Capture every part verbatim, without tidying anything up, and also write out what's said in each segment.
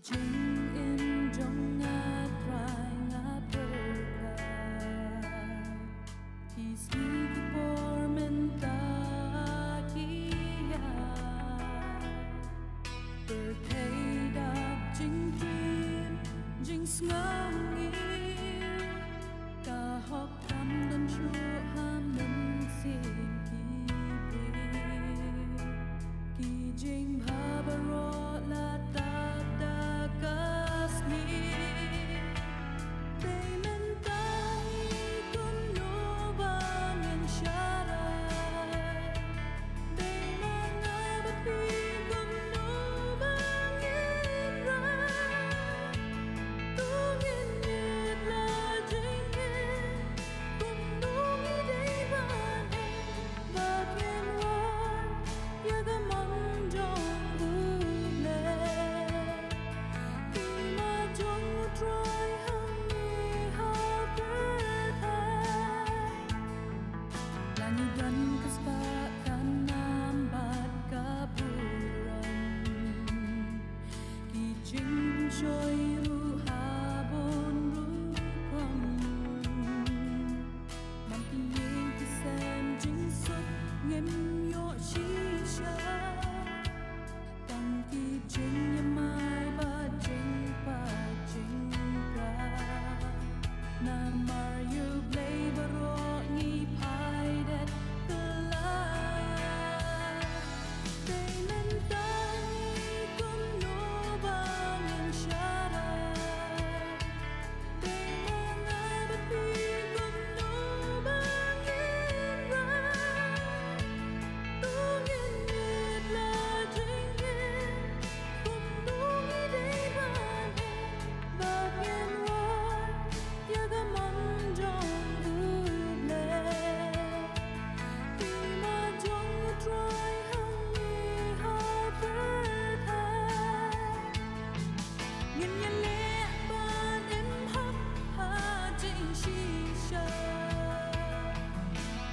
Jingim jong nga Trai nga pyrkhat, ki sngi ki por mynta ki ïa pyrthei dap jingtim jingsngew ngi. Ka hok kam don shuh ha mynsiem ki briew. Ki jingbha baroh la tap da ka sniew. Dei mynta ngi kumno ba ngin sharai. Dei ma nga bad phi kumno ba ngin rai. To ngin ïit la jingim kumno ngi dei ban ïeit. Bad ngin wan ïa ka mon jong U Blei. Phi ma jong U Trai hangne ha pyrthei. La ngi don ka spah ka nam bad ka burom. Ki jingpynshoi ruh ha bun rukom. Man ki ïing ki sem jingsuk ngim ïoh shisha. Tang ki jingïamai bad jingpait jingpra. Namar ïa U Blei baroh ngi phai dep kylla. Dei mynta ngi kumno ba ngin sharai. Dei ma nga bad phi kumno ba ngin rai. To ngin ïit la jingim kumno ngi dei ban ïeit. Bad ngin wan ïa ka mon jong U Blei. Phi ma jong U Trai hangne ha pyrthei. Ngin ïaleh ban im hok ha jingshisha.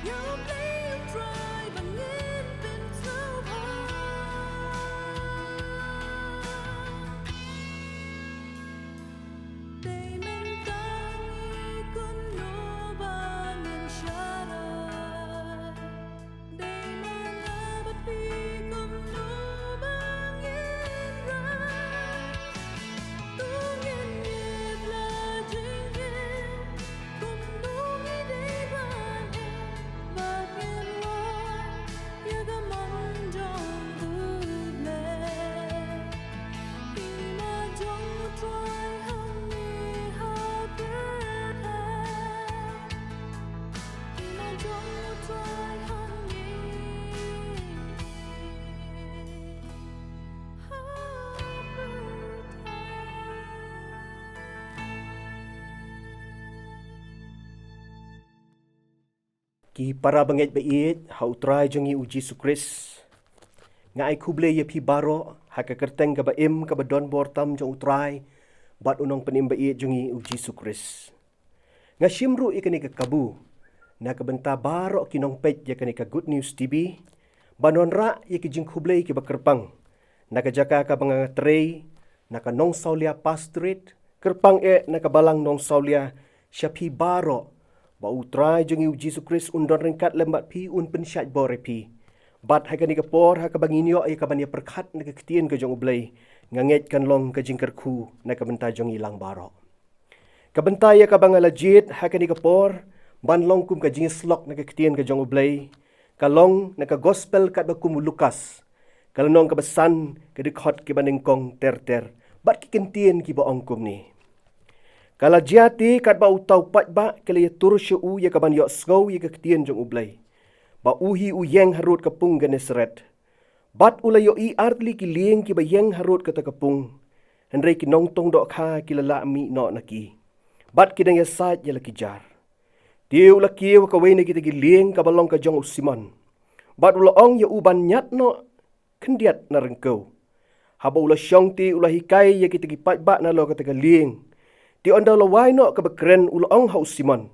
Ïa U Blei U Trai ba ngin pynsngewbha. Dei mynta ngi kumno ba ngin sharai. Dei ma nga bad phi kumno ba ngin rai. To ngin ïit la jingim kumno ngi dei ban im. Bad ngin wan ïa ka mon jong U Blei. Phi ma jong U Trai hangne ha pyrthei. Phi ma jong U Trai hangne ha pyrthei. Ki para bangeit ba ïeit ha U Trai jong ngi U Jisu Khrist. Nga ai khublei ïa phi baroh ha ka kyrteng kaba im kaba don bor tam jong U Trai bad U Nongpynim ba ïeit jong ngi U Jisu Khrist. Nga shim ruh ïa kane ka kabu na ka bynta baroh ki nongpeit ïa kane ka Good News T V ban wanrah ïa ki jingkhublei kiba kyrpang na ka jaka kaba nga trei, na ka Nongsawlia Pastorate, kyrpang eh na ka Balang Nongsawlia, sha phi baroh, ba U Trai jong ngi U Jisu Khrist un don ryngkat lem bad phi, un pynshait bor ïa phi. Bad ha kane ka por ha kaba ngin ïoh ïa kaban ïa pyrkhat na ka ktien ka jong U Blei, nga ngeit kan long ka jingkyrkhu na ka bynta jong ngi lang baroh. Ka bynta ïa kaba nga la jied ha kane ka por ban long kum ka jingïasyllok na ka ktien ka jong U Blei, ka long na ka Gospel katba kum u Lukas, ka lynnong kaba san, ka dkhot kiba nyngkong ter ter bad ki kyntien kiba ong kumne. Ka la jia te katba uta u paidbah ka la ïatur sha u ïa kaban ïohsngew ïa ka ktien jong U Blei, ba u hi u ïeng harud ka pung Gennesaret. Bad u la ïohi artylli ki lieng kiba ïeng harud kata ka pung, hynrei ki nongtong dohkha ki la lah mih noh na ki, bad ki dang ïasaid ïa la ki jar. Te u la kiew ha kawei na kita ki lieng kaba long ka jong u Simon, bad u la ong ïa u ban ñiad noh khyndiat na ryngkew. Haba u la shong te u la hikai ïa kita ki paidbah nalor kata ka lieng. Te ynda u la wai noh kaba kren u la ong ha u Simon,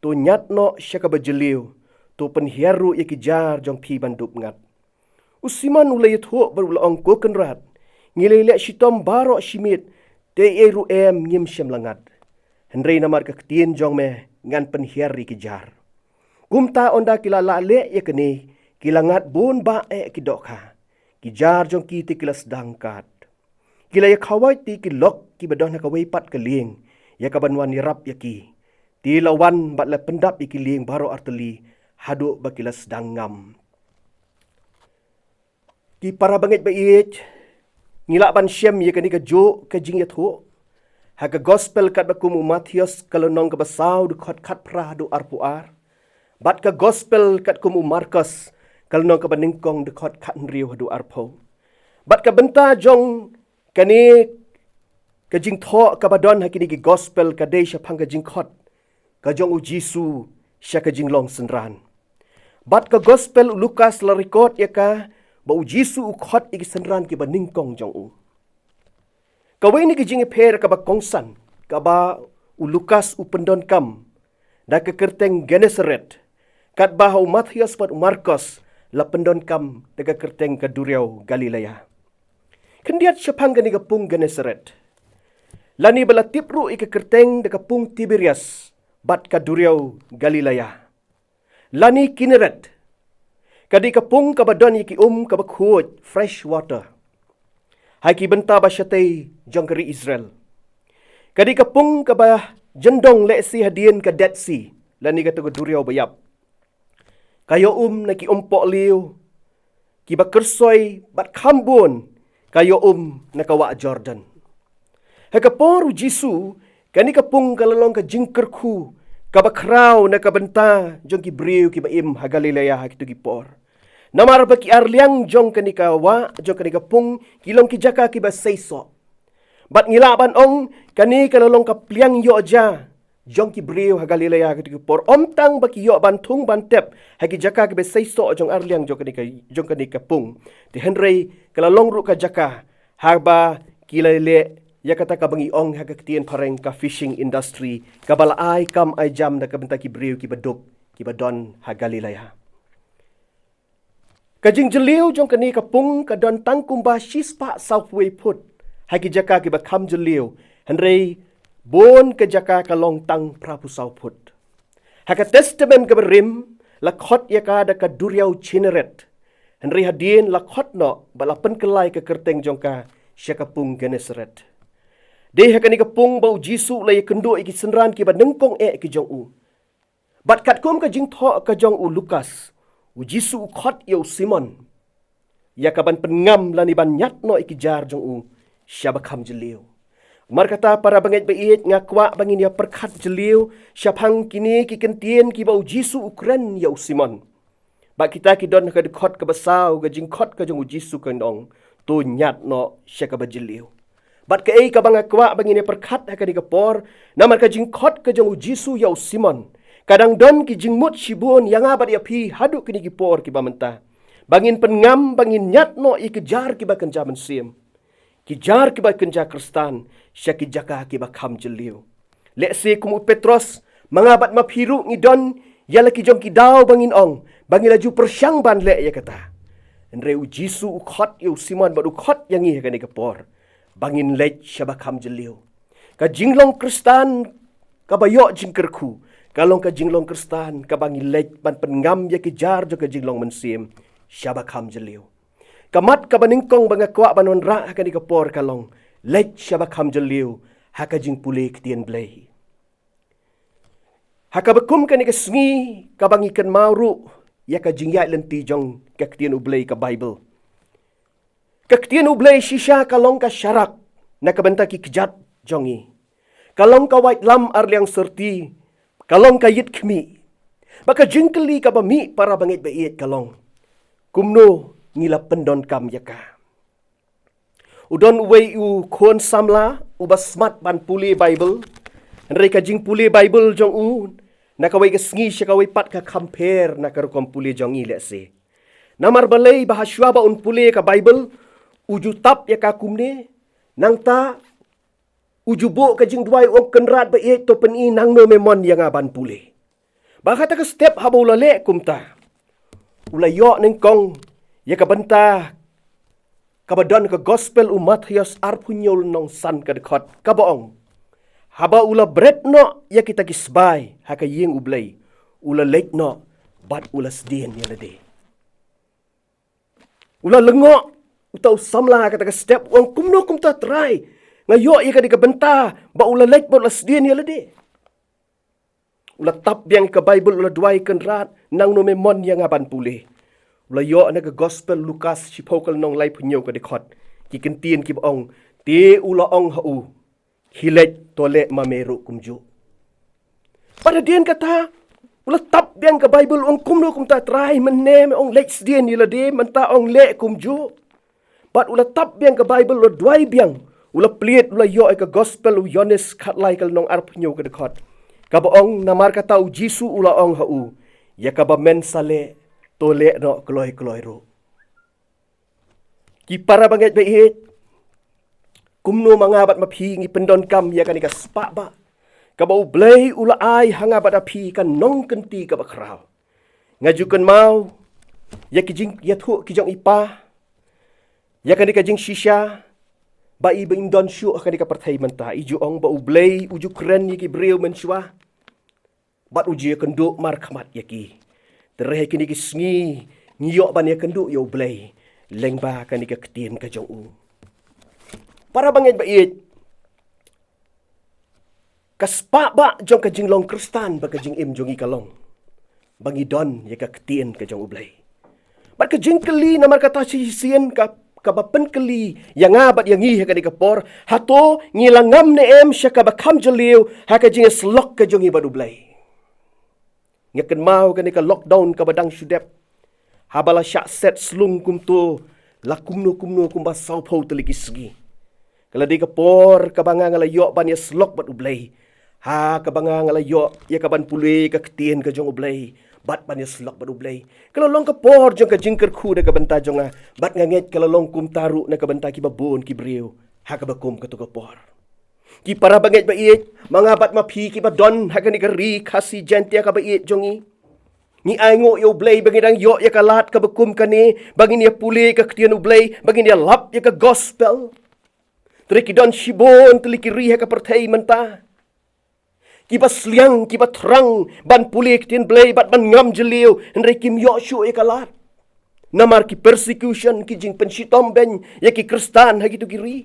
to ñiad noh sha kaba jylliew, to pynhiar ruh ïa ki jar jong phi ban dup ngat. U Simon u la ïathuh bad u la ong, ko Kynrad, Ngi la leh shitom baroh shi miet, te ei ruh em ngim shym la ngat. Hynrei namar ka ktien jong me ngan pynhiar ïa ki jar. Kumta ynda ki la lah leh ïa kane, ki la ngat bun bah eh ki dohkha. Ki jar jong ki te ki la sdang kad. Ki la ïa khawai te ki lok kiba don ha kawei pat ka lieng, ïa kaban wan ïarap ïa ki. Te la wan bad la pyndap ïa ki lieng baroh artylli, haduh ba ki la sdang ngam. Ki para bangeit ba ïeit, ngi lah ban shem ïa kane kajuh ka jingïathuh ha ka gospel katba kum u Mathaios ka lynnong kaba saw dkhot khatphra haduh arphew ar. Bad ka gospel katkum u Markos ka lynnong kaba nyngkong dkhot khathynriew haduh arphew. Bad ka bynta jong kane ka jingthoh kaba don ha kine ki gospel ka dei shaphang ka jingkhot ka jong u Jisu sha ka jinglong synran. Bad ka gospel u Lukas la record ïa ka ba u Jisu u khot ïa ki synran kiba nyngkong jong u. Kawei na ki jingïapher kaba kongsan kaba u Lukas u pyndonkam da ka kyrteng Gennesaret, katba ha u Mathaios bad u Markos la pyndonkam da ka kyrteng ka duriaw Galilea. Khyndiat shaphang kane ka pung Gennesaret, lane ba la tip ruh ïa ka kyrteng da ka pung Tiberias bad ka duriaw Galilea, lane Kineret. Ka dei ka pung kaba don ïa ki um kaba khuid, fresh water, ha ki bynta ba shatei jong ka ri Israel. Ka dei ka pung kaba jyndong lehse hadien ka Dead Sea, lane kata ka duriaw ba ïap. Ka ïoh um na ki um pohliew kiba kyrsoi bad kham bun ka ïoh um na ka wah Jordan. Ha ka por u Jisu, kane ka pung ka la long ka jingkyrkhu kaba khraw na ka bynta jong ki briew kiba im ha Galilea ha kito ki por. Namar ba ki arliang jong kane ka wah, jong kane ka pung, ki long ki jaka kiba seisoh. Bad ngi lah ban ong, kane ka la long ka pliang ïoh ja jong ki briew ha Galilea ha kito ki por. Ym tang ba ki ïoh ban thung ban tep ha ki jaka kiba seisoh jong arliang jong kane ka, jong kane ka pung, te hynrei ka la long ruh ka jaka haba ki la leh ïa kata kaba ngi ong ha ka ktien phareng ka fishing industry, kaba la ai kam ai jam da ka bynta ki briew kiba duk, kiba don ha Galilea. Ka jingjylliew jong kane ka pung ka don tang kumba shispah sawphew wei phut ha ki jaka kiba kham jylliew, hynrei bun ka jaka ka long tang phraphew saw phut. Ha ka Testament kaba rim la khot ïa ka da ka duriaw Chineret, hynrei hadien la khot noh bad la pynkylla ïa ka kyrteng jong ka sha ka pung Gennesaret. Dei ha kane ka pung ba u Jisu u la ïakynduh ïa ki synran kiba nyngkong eh ki jong u. Bad katkum ka jingthoh ka jong u Lukas, u Jisu u khot ïa u Simon ïa kaban pynngam lane ban ñiad noh ïa ki jar jong u sha ba kham jylliew. Namar kata, para bangeit ba ïeit, nga kwah ba ngin ïa pyrkhat jylliew shaphang kine ki kyntien kiba u Jisu u kren ïa u Simon. Bad kita ki don ha ka dkhot kaba saw, ka jingkhot ka jong u Jisu ka ong, to ñiad noh sha kaba jylliew. Bad kaei kaba nga kwah ba ngin ïa pyrkhat ha kane ka por, namar ka jingkhot ka jong u Jisu ïa u Simon ka dang don ki jingmut shibun ïa nga bad ïa phi haduh kine ki por kiba mynta, ba ngin pynngam, ba ngin ñiad noh ïa ki jar kiba kynja mynsiem, ki jar kiba kynja Khristan, sha ki jaka kiba kham jylliew. Lehse kum u Petros, ma nga bad ma phi ruh ngi don ïa la ki jong ki daw ba ngin ong ba ngi la ju pyrshang ban leh ïa kata. Hynrei u Jisu u khot ïa u Simon bad u khot ïa ngi ha kane ka por ba ngin leit sha ba kham jylliew. Ka jinglong Khristan kaba ïoh jingkyrkhu ka long ka jinglong Khristan kaba ngi leit ban pynngam ïa ki jar jong ka jinglong mynsiem sha ba kham jylliew. Ka mat kaba nyngkong ba nga kwah ban wanrah ha kane ka por ka long, leit sha ba kham jylliew ha ka jingpule ktien Blei. Ha kaba kum kane ka sngi kaba ngi kynmaw ruh ïa ka jingïaid lynti jong ka ktien U Blei, ka Baibl. Ka ktien U Blei shisha ka long ka sharak na ka bynta ki kjat jong ngi. Ka long ka waitlam arliang syrti, ka long ka ïit khmih. Bad ka jingkylli kaba mih, para bangeit ba ïeit, ka long, kumno ngi la pyndonkam ïa ka? U don uwei u khun samla uba smat ban pule Baibl. Hynrei ka jingpule Baibl jong u na kawei ka sngi sha kawei pat ka kham pher na ka rukom pule jong ngi lehse. Namar balei? Ba hashwa ba un pule ka Baibl, u ju tap ïa ka kumne, nangta u ju buh ka jingduwai, u ong, Kynrad ba ïeit, to pyni nangno me mon ïa nga ban pule. Bad kata ka step haba u la leh kumta, u la ïoh nyngkong ïa ka bynta kaba don ha ka gospel u Mathaios arphew hynñiew lynnong san ka dkhot, kaba ong: Haba u la bret noh ïa kita ki sbai ha ka ïing U Blei, u la leit noh bad u la sdien ïa lade. U la lyngngoh uta u samla ha kata ka step, u ong: Kumno kumta Trai? Nga ïoh ïa kane ka bynta ba u la leit bad u la sdien ïa lade. U la tap biang ïa ka Baibl, u la duwai: Kynrad, nangno me mon ïa nga ban pule? U la ïoh na ka gospel Lukas shiphew ka lynnong laiphew hynñiew ka dkhot ki kyntien kiba ong: Te u la ong ha u: Khie leit, to leh ma me ruh kumjuh. Bad hadien kata, u la tap biang ïa ka Baibl, u ong: Kumno kumta Trai? Mynne me ong leit sdien ïa lade, mynta ong leh kumjuh. Bad u la tap biang ïa ka Baibl, u la duwai biang, u la plied, u la ïoh ïa ka gospel u Ïoannis khatlai ka lynnong arphew hynñiew ka dkhot, kaba ong: Namar kata u Jisu u la ong ha u: Ïa kaba men sa leh, to leh noh kloi kloi ruh. Ki para bangeit ba ïeit, kumno ma nga bad ma phi ngi pyndonkam ïa kane ka spah ba kaba U Blei u la ai ha nga bad ha phi, ka nongkynti kaba khraw? Nga ju kynmaw ïa ki jingïathuh ki jong i Pa ïa kane ka jingshisha ba i, ba im don shuh ha kane ka pyrthei mynta. I ju ong ba U Blei u ju kren ïa ki briew mynshuwa bad u ju ïakynduh markhmat ïa ki. Te ha kine ki sngi ngi ïoh ban ïakynduh ïa U Blei lyngba kane ka ktien ka jong u. Para bangeit ba ïeit, ka spah ba jong ka jinglong Khristan bad ka jingim jong ngi ka long ba ngi don ïa ka ktien ka jong U Blei. Bad ka jingkylli namar kata shisien ka, kaba pynkylli ïa nga bad ïa ngi ha kane ka por: Hato ngi la ngam ne em sha kaba kham jylliew ha ka jingïasyllok ka jong ngi bad U Blei? Nga kynmaw kane ka lockdown kaba dang shu dep, haba la shah set slung kumto, la kumno kumno kumba sawphew tylli ki sngi, ka la dei ka por kaba nga, nga la ïoh ban ïasyllok bad U Blei. Ha kaba nga, nga la ïoh ïa ka ban pule ka ktien ka jong U Blei bad ban ïasyllok bad U Blei. Ka la long ka por jong ka jingkyrkhu na ka bynta jong nga, bad nga ngeit ka la long kumta ruh na ka bynta kiba bun ki briew ha kaba kum kato ka por. Ki para bangeit ba ïeit, ma nga bad ma phi kiba don ha kane ka ri Khasi Jaiñtia kaba ïeit jong ngi, ngi ainguh ïa U Blei ba ngi dang ïoh ïa ka lad kaba kum kane ba ngin ïa pule ka ktien U Blei, ba ngin ïa lap ïa ka gospel. Te ki don shibun tylli ki ri ha ka pyrthei mynta kiba sliang, kiba thrang ban pule ka ktien Blei bad ban ngam jylliew, hynrei kim ïoh shuh ïa ka lad namar ki persecution, ki jingpynshitom beiñ ïa ki Khristan ha kito ki ri.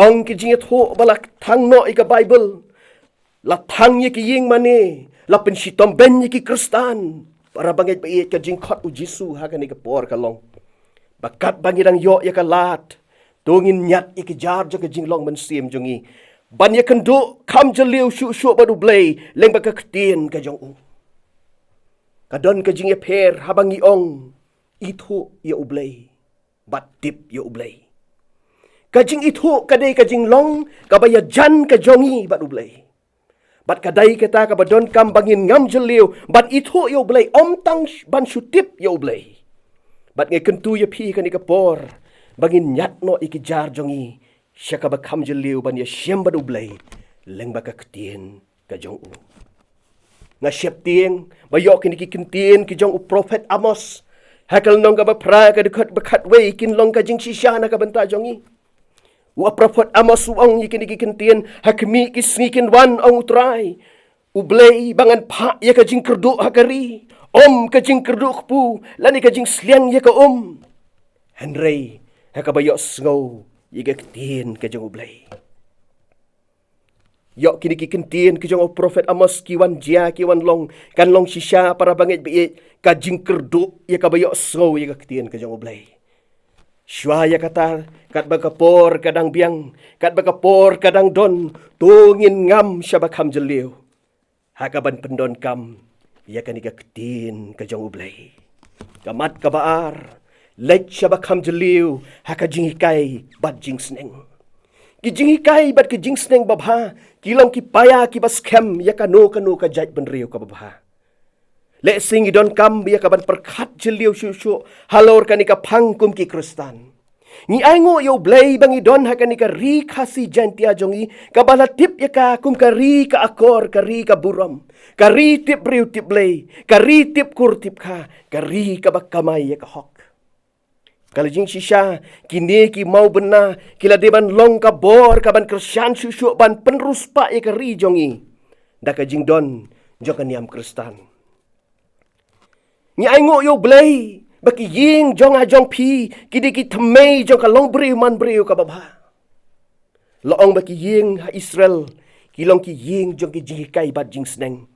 Ong ki jingïathuh ba la thang noh ïa ka Baibl, la thang ïa ki ïing mane, la pynshitom beiñ ïa ki Khristan. Para bangeit ba ïeit, ka jingkhot U Jisu ha kane ka por ka long ba katba ngi dang ïoh ïa ka lad, to ngin ñiad ïa ki jar jong ka jinglong mynsiem jong ngi ban ïakynduh kham jylliew shuh shuh bad U Blei lyngba ka ktien ka jong u. Ka don ka jingïapher haba ngi ong ithuh ïa U Blei bad tip ïa U Blei. Ka jingithuh ka dei ka jinglong kaba ïajan ka jong ngi bad U Blei. Bad ka dei kata kaba donkam ba ngin ngam jylliew ban ithuh ïa U Blei, ym tang sh-, ban shu tip ïa U Blei. Bad nga kyntu ïa phi kane ka por ba ngin ñiad noh ïa ki jar jong ngi sha kaba kham jylliew ban ïashem bad U Blei lyngba ka ktien ka jong u. Nga sheptieng ba ïoh kine ki kyntien ki jong u prophet Amos ha ka lynnong kaba phra, ka dkhot ba khatwei, kin long ka jingshisha na ka bynta jong ngi. U prophet Amos u ong ïa kine ki kyntien: Ha khmih ki sngi kin wan, ong U Trai U Blei, ba ngan phah ïa ka jingkyrduh ha ka ri, ym ka jingkyrduh kpu lane ka jingsliang ïa ka um, hynrei ha kaba ïohsngew ïa ka ktien ka jong U Blei. Ïoh kine ki kyntien ki jong u prophet Amos ki wan jia, ki wan long, kan long shisha, para bangeit ba ïeit, ka jingkyrduh ïa kaba ïohsngew ïa ka ktien ka jong U Blei. Shuwa ïa kata, katba ka por ka dang biang, katba ka por ka dang don, to ngin ngam sha ba kham jylliew ha kaban pyndonkam ïa kane ka ktien ka jong U Blei. Ka mat kaba ar, leit sha ba kham jylliew ha ka jinghikai bad jingsneng. Ki jinghikai bad ki jingsneng babha ki long ki paia kiba skhem ïa kano kano ka jaitbynriew kaba bha. Lehse ngi donkam ïa kaban pyrkhat jylliew shuh shuh halor kane ka phang kum ki Khristan. Ngi ainguh ïa U Blei ba ngi don ha kane ka ri Khasi Jaiñtia jong ngi, kaba la tip ïa ka kum ka ri ka akor, ka ri ka burom, ka ri tip briew tip Blei, ka ri tip kur tip kha, ka ri kaba kamai ïa ka hok. Ka la jingshisha, kine ki mawbynna ki la dei ban long ka bor kaban kyrshan shuh shuh ban pynroi spah ïa ka ri jong ngi da ka jingdon jong ka niam Khristan. Ngi ainguh ïa U Blei ba ki ïing jong nga jong phi ki dei ki thymmei jong ka longbriew manbriew kaba bha. La ong ba ki ïing ha Israel ki long ki ïing jong ki jinghikai bad jingsneng.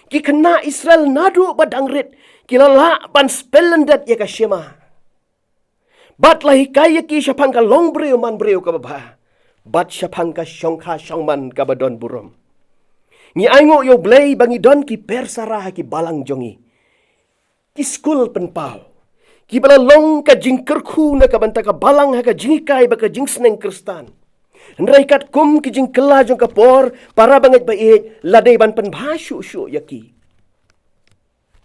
Ki khynnah Israel naduh ba dang rit ki la lah ban spellyndet ïa ka Shema. Bad la hikai ïa ki shaphang ka longbriew manbriew kaba bha, bad shaphang ka shongkha shongman kaba don burom. Ngi ainguh ïa U Blei ba ngi don ki persara ha ki balang jong ngi, ki skul pynpaw, kiba la long ka jingkyrkhu na ka bynta ka balang ha ka jinghikai bad ka jingsneng Khristan. Hynrei katkum ki jingkylla jong ka por, para bangeit ba ïeit, la dei ban pynbha shuh shuh ïa ki.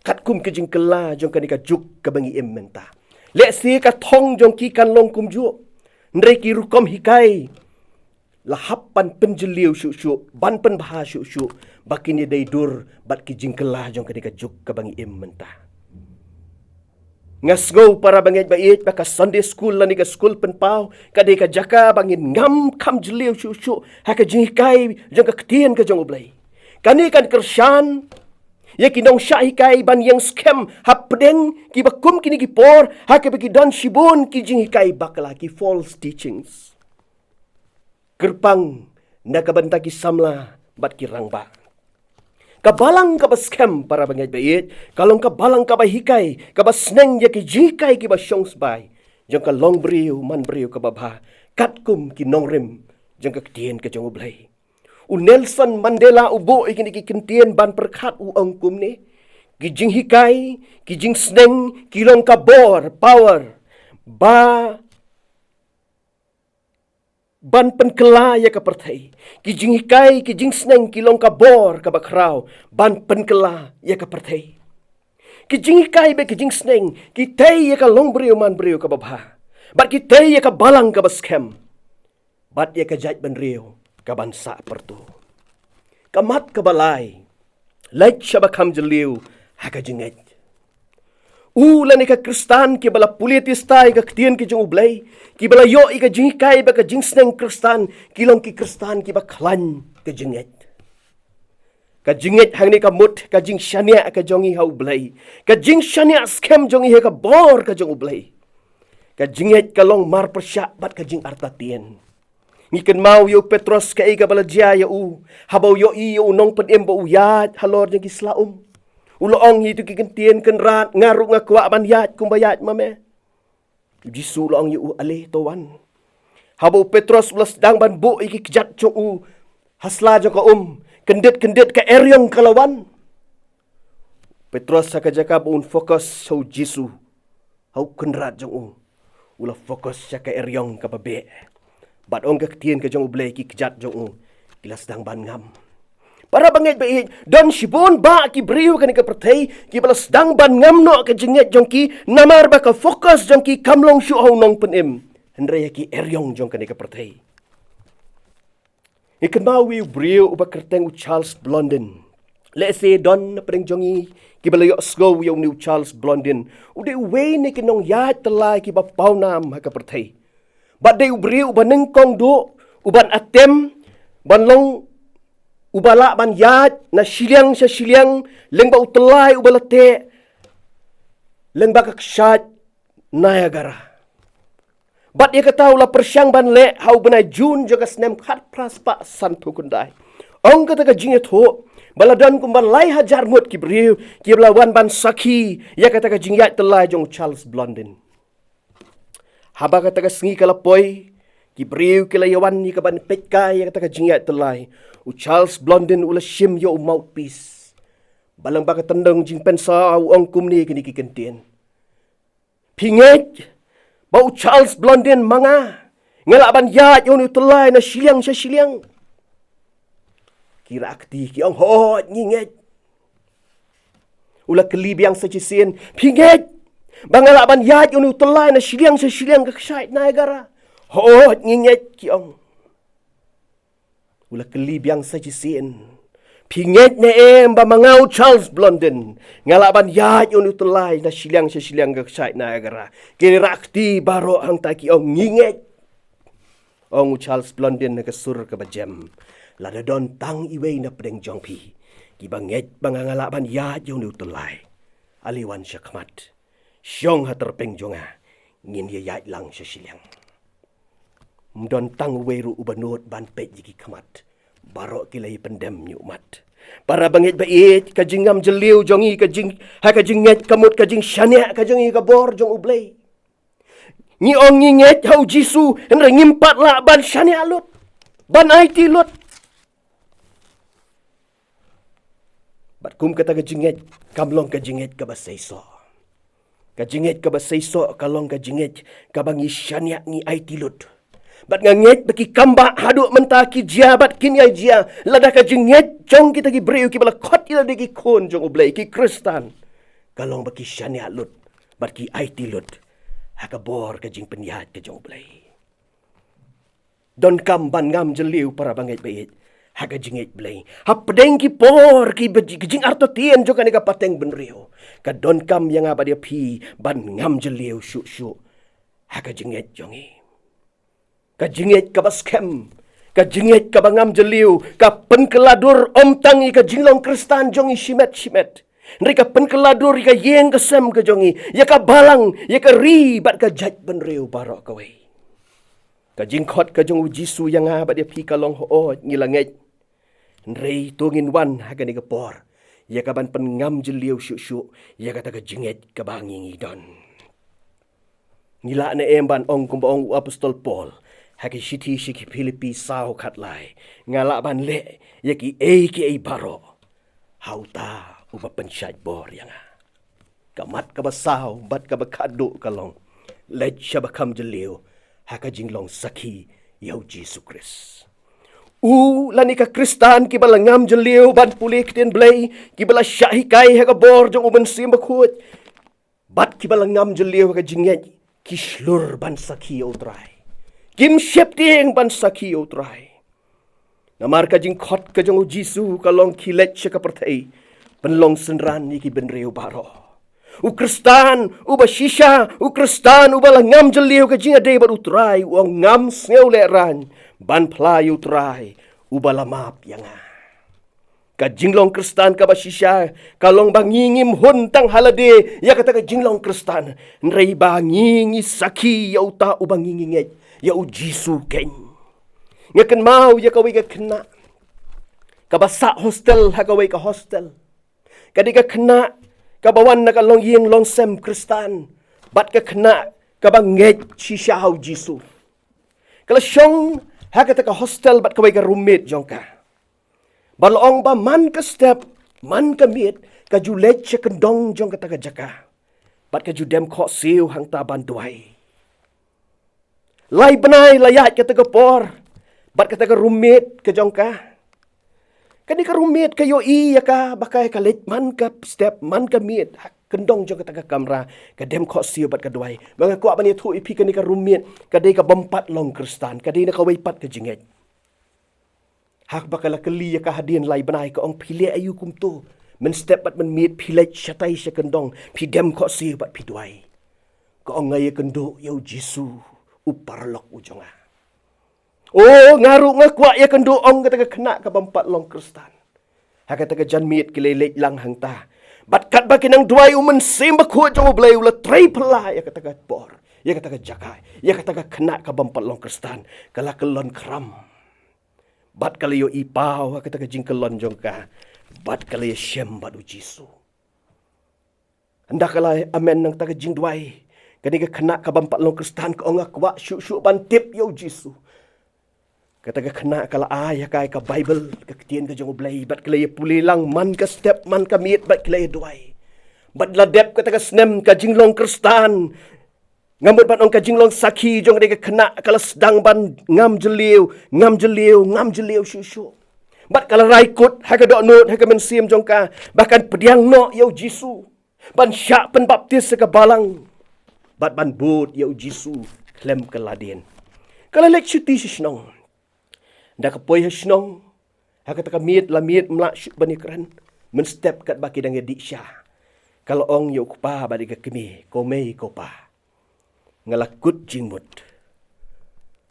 Katkum ki jingkylla jong kane ka juk kaba ngi im mynta, lehse ka thong jong ki kan long kumjuh, hynrei ki rukom hikai la hap ban pynjylliew shuh shuh, ban pynbha shuh shuh ba kine dei dur bad ki jingkylla jong kane ka juk kaba ngi im mynta. Nga sngew, para bangeit ba ïeit, ba ka Sunday school lane ka skul pynpaw ka dei ka jaka ba ngin ngam kham jylliew shuh shuh ha ka jinghikai jong ka ktien ka jong U Blei. Kane kan kyrshan ïa ki nongshah hikai ban ïeng skhem hapdeng kiba kum kine ki por ha kaba ki don shibun ki jinghikai bakla, ki false teachings. Kyrpang na ka bynta ki samla bad ki rangbah. Ka balang kaba skhem, para bangeit ba ïeit, ka long ka balang kaba hikai, kaba sneng ïa ki jinghikai kiba shong sbai jong ka longbriew manbriew kaba bha, katkum ki nongrim jong ka ktien ka jong U Blei. U Nelson Mandela u buh ïa kine ki kyntien ban pyrkhat, u ong kumne: ki jinghikai, ki jingsneng ki long ka bor, power, ba ban pynkylla ïa ka pyrthei. Ki jinghikai, ki jingsneng ki long ka bor kaba khraw ban pynkylla ïa ka pyrthei. Ki jinghikai bad ki jingsneng ki tei ïa ka longbriew manbriew kaba bha, bad ki tei ïa ka balang kaba skhem, bad ïa ka jaitbynriew kaban sah pyrto. Ka mat kaba lai, leit shaba kham jylliew ha ka jingngeit. U lane ka Khristan kiba la pule tista ïa ka ktien ka jong U Blei, kiba la ïoh ïa ka jinghikai bad ka jingsneng Khristan, ki long ki Khristan kiba khlaiñ ka jingngeit. Ka jingngeit hangne ka mut ka jingshaniah ka jong ngi ha U Blei, ka jingshaniah skhem jong ngi ha ka bor ka jong U Blei. Ka jingngeit ka long marpyrshah bad ka jingartatien. Ngi kynmaw ïa u Petros kaei kaba la jia ïa u haba u ïohi ïa u nongpynim ba u ïaid halor jong ki sla um. U la ong ïa kito ki kyntien: Kynrad, nga ruh nga kwah ban ïaid kumba ïaid ma me. U Jisu u la ong ïa u: Ale, to wan. Haba u Petros u la sdang ban buh ïa ki kjat jong u ha sla jong ka um, kyndit kyndit ka eriong ka la wan. Petros, ha ka jaka ba un focus sha u Jisu, ha u Kynrad jong u, u la focus sha ka eriong kaba beh. Bad ong ka ktien ka jong U Blei, ki kjat jong u ki la sdang ban ngam. Para bangeit ba ïeit, don shibun bah ki briew kane ka pyrthei kiba la sdang ban ngam noh ka jingngeit jong ki, namar ba ka focus jong ki kam long shuh ha u nongpynim, hynrei ha ki eriong jong kane ka pyrthei. Ngi kynmaw ïa u briew uba kyrteng u Charles Blondin. Lehse don na pdeng jong ngi kiba la ïohsngew ïa une u Charles Blondin. U dei uwei na ki nongïaid tyllai kiba pawnam ha ka pyrthei. Bad dei u briew uba nyngkong duh, uban atem ban long uba lah ban ïaid na shiliang sha shiliang lyngba u tyllai uba la teh, lyngba ka kshaid Niagara. Bad ïa kata u la pyrshang ban leh ha u bnai June jong ka snem khatphra spah sanphew khyndai. Ong kata ka jingïathuh ba la don kumba lai hajar ngut ki briew kiba la wan ban sakhi ïa kata ka jingïaid tyllai jong u Charles Blondin. Haba kata ka sngi ka la poi, ki briew ki la ïawan ïa kaban peit kai ïa kata ka jingïaid tyllai. U Charles Blondin u la shim ïa u mouthpiece. Bad lyngba ka tyndong jingpynsaw u ong kumne kine ki kyntien: Phi ngeit ba u Charles Blondin ma nga, nga lah ban ïaid ïa une u tyllai na shiliang sha shiliang? Ki rah kti ki ong: Hooid, ngi ngeit. U la kylli biang sa shisien: Phi ngeit ba nga lah ban ïaid ïa une u tyllai na shiliang sha shiliang ka kshaid Niagara? Hooid, ngi ngeit, ki ong. U la kylli biang sa shisien: Phi ngeit ne em ba ma nga u Charles Blondin nga lah ban ïaid ïa une u tyllai na shiliang sha shiliang, ka kshaid Niagara? Ki rah kti baroh hangta ki ong ngi ngeit. Ong u Charles Blondin ha ka sur kaba jem, lada don tang iwei na pdeng jong phi kiba ngeit ba nga nga lah ban ïaid ïa une u tyllai, ale wan sha khmat. Shong ha tyrpeng jong nga, ngin ïa ïaid lang sha shiliang. Ym don tang uwei ruh uba nud ban peit ïa ki khmat. Baroh ki la ïa pyndem ñiuhmat. Para bangeit ba ïeit, ka jingngam jylliew jong ngi, ka jing, ha ka jingngeit ka mut ka jingshaniah ka jong ngi ha ka bor jong U Blei. Ngi ong ngi ngeit ha U Jisu, hynrei ngim pat lah ban shaniah lut, ban aiti lut. Bad kum kata ka jingngeit kam long ka jingngeit kaba seisoh. Ka jingngeit kaba seisoh ka long ka jingngeit kaba ngi shaniah, ngi aiti lut. Bad nga ngeit ba ki kam bah haduh mynta ki jia bad kin ïa jia, lada ka jingngeit jong kita ki briew kiba la khot ïa lade ki khun jong U Blei, ki Khristan, ka long ba ki shaniah lut bad ki aiti lut ha ka bor ka jingpynïaid ka jong U Blei. Donkam ban ngam jylliew, para bangeit ba ïeit, ha ka jingngeit Blei. Hapdeng ki por ki ba, ki jingartatien jong kane ka pateng bynriew, ka donkam ïa nga bad ïa phi ban ngam jylliew shuh shuh ha ka jingngeit jong ngi. Ka jingngeit kaba skhem, ka jingngeit kaba ngam jylliew, ka pynkylla dur ym tang ïa ka jinglong Khristan jong ngi shimet shimet, hynrei ka pynkylla dur ïa ka ïing ka sem ka jong ngi, ïa ka balang, ïa ka ri bad ka jaitbynriew baroh kawei. Ka jingkhot ka jong U Jisu ïa nga bad ïa phi ka long, hooid ngi la ngeit, hynrei to ngin wan ha kane ka por ïa ka ban pynngam jylliew shuh shuh ïa kata ka jingngeit kaba ngi ngi don. Ngi lah ne em ban ong kumba ong u apostol Paul ha ki shithi sha ki Philippi saw khatlai, nga lah ban leh ïa kiei kiei baroh ha uta uba pynshait bor ïa nga. Ka mat kaba saw bad kaba khatduh ka long, leit shaba kham jylliew ha ka jinglong sakhi ïa U Jisu Khrist. U lane ka Khristan kiba la ngam jylliew ban pule ktien Blei, kiba la shah hikai ha ka bor jong U Mynsiem Bakhuid, bad kiba la ngam jylliew ha ka jingngeit, ki shlur ban sakhi ïa U Trai. Kim sheptieng ban sakhi ïa U Trai. Namar ka jingkhot ka jong U Jisu ka long, khie leit sha ka pyrthei, pynlong synran ïa ki bynriew baroh. U Khristan uba shisha, u Khristan uba la ngam jylliew ha ka jingïadei bad U Trai, u ong, ngam sngew lehraiñ ban phla ïa U Trai uba la map ïa nga. Ka jinglong Khristan kaba shisha ka long ba ngi ngim hun tang ha lade ïa kata ka jinglong Khristan, hynrei ba ngi ngi sakhi ïa uta uba ngi ngi ngeit, ïa U Jisu keiñ. Nga kynmaw ïa kawei ka khynnah kaba sah hostel ha kawei ka hostel. Ka dei ka khynnah kaba wan na ka longïing longsem Khristan, bad ka khynnah kaba ngeit shisha ha U Jisu. Ka la shong ha kata ka hostel bad kawei ka roommate jong ka. Ba la ong ba man ka step, man ka miet, ka ju leit sha kyndong jong kata ka jaka, bad ka ju dem khohsiew hangta ban duwai. Lai bnai la ïaid kata ka por bad kata ka roommate ka jong ka. Kane ka roommate ka ïohi ïa ka ba ka, ka leit man ka step, man ka miet ha kyndong jong kata ka kamra, ka dem khohsiew bad ka duwai. Ba nga kwah ban ïathuh ïa phi, kane ka roommate ka dei kaba ym pat long Khristan, ka dei na kawei pat ka jingngeit. Haba ka la kylli ïa ka hadien lai bnai, ka ong, phi leh aïu kumto? Mynstep bad mynmiet phi leit shatai sha kyndong, phi dem khohsiew bad phi duwai. Ka ong, nga ïakynduh ïa U Jisu, u paralok u jong nga. O, nga ruh nga kwah ïakynduh, ong kata ka khynnah kaba ym pat long Khristan. Ha kata ka janmiet ki la leit lang hangta. Bad katba ki nang duwai, U Mynsiem Bakhuid jong U Blei u la trei phylla ïa kata ka por, ïa kata ka jaka, ïa kata ka khynnah kaba ym pat long Khristan. Ka la kyllon khram. Bad ka la ïohi paw ha kata ka jingkyllon jong ka. Bad ka la ïashem bad U Jisu. Ynda ka la amen na kata ka jingduwai, kane ka khynnah kaba ym pat long Khristan ka ong, nga kwah shuh shuh ban tip ïa U Jisu. Kata ka khynnah ka la ai ha ka, ka Baibl, ka ktien ka jong U Blei, bad ka la ïapule lang man ka step, man ka miet, bad ka la ïaduwai. Bad la dep kata ka snem, ka jinglong Khristan, nga mut ban ong ka jinglong sakhi jong kane ka khynnah ka la sdang ban ngam jylliew, ngam jylliew, ngam jylliew shuh shuh. Bad ka la rai kut ha ka dohnud, ha ka mynsiem jong ka, ba kan pdiang noh ïa U Jisu, ban shah pynbaptis ha ka balang, bad ban bud ïa U Jisu khlem ka ladien. Ka la leit shuti sha shnong. Ynda ka poi ha shnong, Ha kata ka miet la miet mlak shuh ban ïakren. Mynstep katba ki dang ïadih sha, ka la ong ïa u kpa bad ïa ka kmie, ko mei ko pa, nga la kut jingmut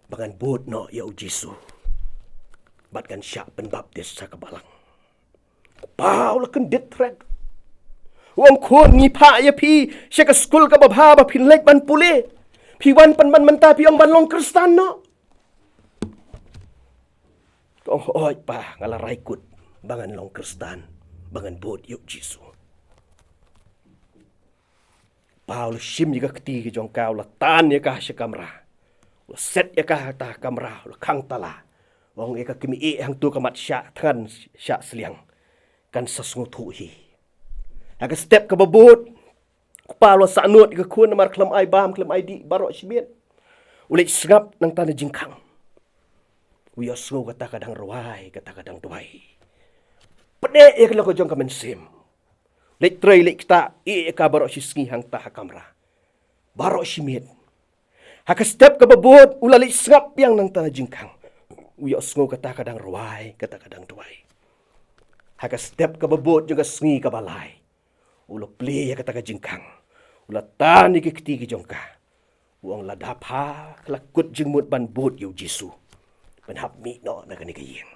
ba ngan bud noh ïa u Jisu bad ngan shah pynbaptis ha ka balang. U kpa u la kyndit thret. U ong, khun, ngi phah ïa phi sha ka skul kaba bha ba phin leit ban pule, phi wan pynban mynta phi ong ban long Khristan noh. Ka ong, hooid pa, nga la rai kut ba ngan long Khristan, ba ngan bud ïa u Jisu. Pa u la shim ïa ka kti ka jong ka, u la tan ïa ka sha kamra. U la set ïa ka ha ta kamra, u la khang tala. U ong ïa ka kmie, ïeh hangto ka mat shah thngan shah sliang, kan sa sngewthuh hi. Ha ka step kaba bud, u kpa u la sahnud ïa ka khun namar khlem ai bam khlem ai dih baroh shi miet. U leit sngap nangta na jingkhang. U ïohsngew kata ka dang rwai, kata ka dang duwai. Pyneh ïa ka long ka jong ka mynsiem. Leit trei leit ktah, ïeh ïa ka baroh shi sngi hangta ha kamra. Baroh shi miet. Ha ka step kaba bud u la leit sngap biang nangta na jingkhang. U ïohsngew kata ka dang rwai, kata ka dang duwai. Ha ka step kaba bud jong ka sngi kaba lai, u la plie ïa kata ka jingkhang. U la tan ïa ka kti ka jong ka. U ong, lada pha la kut jingmut ban bud ïa u Jisu, phin hap mih noh na kane ka ïing.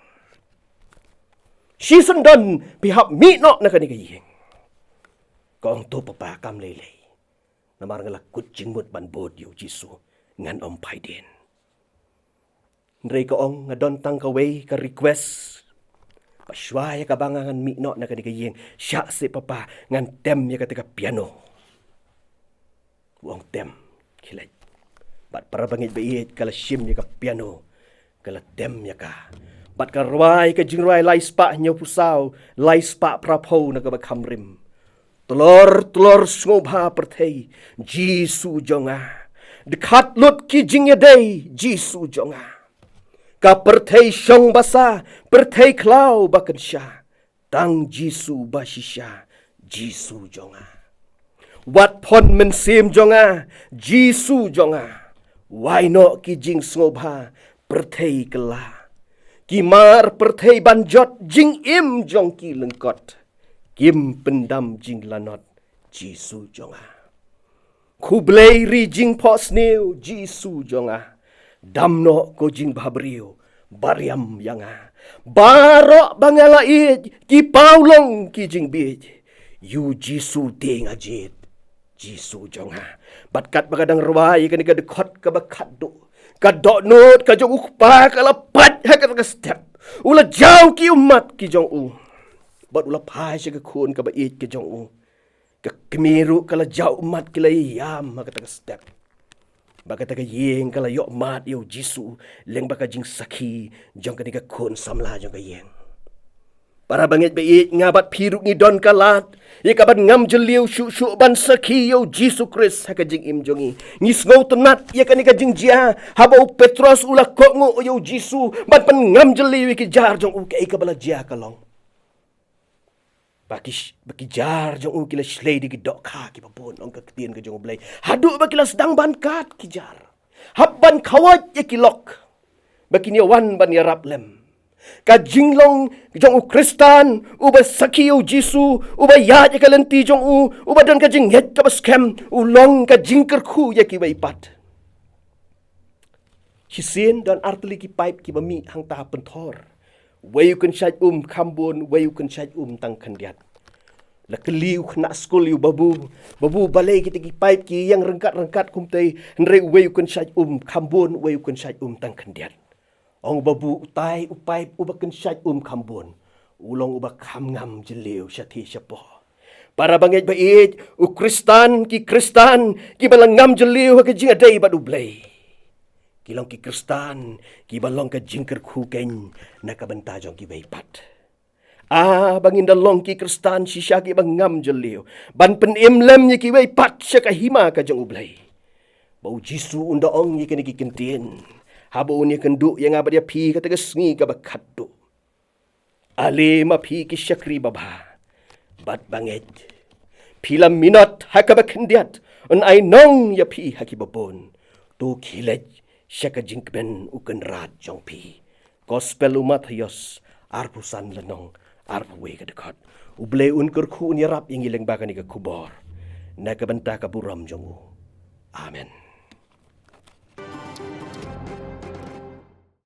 Shisyndon phi hap mih noh na kane ka ïing. Ka ong, to papa, kam lei lei. Namar nga la kut jingmut ban bud ïa u Jisu, ngan ym phai dien. Hynrei ka ong, nga don tang kawei ka request. Ba shuwa ïa kaba ngan mih noh na kane ka ïing, shah seh papa, ngan tem ïa kata ka piano. U ong, tem, khie leit. Bad para bangeit ba ïeit, ka la shim ïa ka piano, ka la tem ïa ka. Bad ka rwai ka jingrwai lai spah hynñiewphew saw, lai spah phraphew na kaba kham rim. Tlor tlor sngewbha pyrthei, Jisu jong nga. Dkhot lut ki jingïadei, Jisu jong nga. Ka pyrthei shong basa, pyrthei khlaw ba kynsha. Tang Jisu ba shisha, Jisu jong nga. Wat phon mynsiem jong nga, Jisu jong nga. Wai noh ki jingsngewbha pyrthei kylla. Ki mar pyrthei ban jot, jingim jong ki lyngkot. Kim pyndam jinglanot, Jisu jong nga. Khublei ri jingphohsniew, Jisu jong nga. Dam noh ko jingbhabriew, bariam ïa nga. Baroh ba nga la ïeit, ki paw long ki jingbieit. Ïa u Jisu te nga jied, Jisu jong nga. Bad katba ka dang rwai kane ka dkhot kaba khatduh, ka dohnud ka jong u kpa ka la pait ha kata ka step. U la jaw ki ummat ki jong u. Bad u la phai sha ka khun kaba ïeit ka jong u. Ka kmie ruh ka la jaw ummat, ki la ïam ha kata ka step. Ba kata ka ïing ka la ïoh mad ïa u Jisu lyngba ka jingsakhi jong kane ka khun samla jong ka ïing. Para bangeit ba ïeit, nga bad phi ruh ngi don ka lad ïa kaban ngam jylliew shuh shuh ban sakhi ïa u Jisu Khrist ha ka jingim jong ngi. Ngi sngewtynnat ïa kane ka jingjia haba u Petros u la kohnguh ïa u Jisu ban pynngam jylliew ïa ki jar jong u, kaei kaba la jia ka long ba ki sh-, ba ki jar jong u ki la shlei da ki dohkha kiba bun, ong ka ktien ka jong U Blei. Haduh ba ki la sdang ban kad ki jar. Hap ban khawait ïa ki lok ba kin ïa wan ban ïarap lem. Ka jinglong jong u Khristan uba sakhi ïa u Jisu, uba ïaid ïa ka lynti jong u, uba don ka jingngeit kaba skhem, u long ka jingkyrkhu ïa kiwei pat. Shisien don artylli ki paip kiba mih hangta ha pynthor. Wei u kynshait um kham bun, wei u kynshait um tang khyndiat. La kylli u khynnah skul ïa u babu, babu, balei kita ki paip ki ïeng ryngkat ryngkat kumtei, hynrei wei u kynshait um kham bun, wei u kynshait um tang khyndiat. Ong u babu, utai u paip uba kynshait um kham bun u long uba kham ngam jylliew shathie shapoh. Para bangeit ba ïeit, u Khristan, ki Khristan kiba la ngam jylliew ha ka jingïadei bad U Blei, ki long ki Khristan kiba long ka jingkyrkhu keiñ na ka bynta jong kiwei pat. Ah, ba ngin da long ki Khristan shisha kiba ngam jylliew ban pynim lem ïa kiwei pat sha ka hima ka jong U Blei. Ba u Jisu un da ong ïa kine ki kyntien haba un ïakynduh ïa nga bad ïa phi kata ka sngi kaba khatduh. Ale ma phi ki shakri babha bad bangeit, phi la minot ha kaba khyndiat, yn ainong ïa phi ha kiba bun. To khie leit sha ka jingkmen u Kynrad jong phi. Gospel u Mathaios arphew san lynnong, arphew wei ka dkhot. U Blei un kyrkhu, un ïarap ïa ngi lyngba kane ka khubor, na ka bynta ka burom jong u. Amen.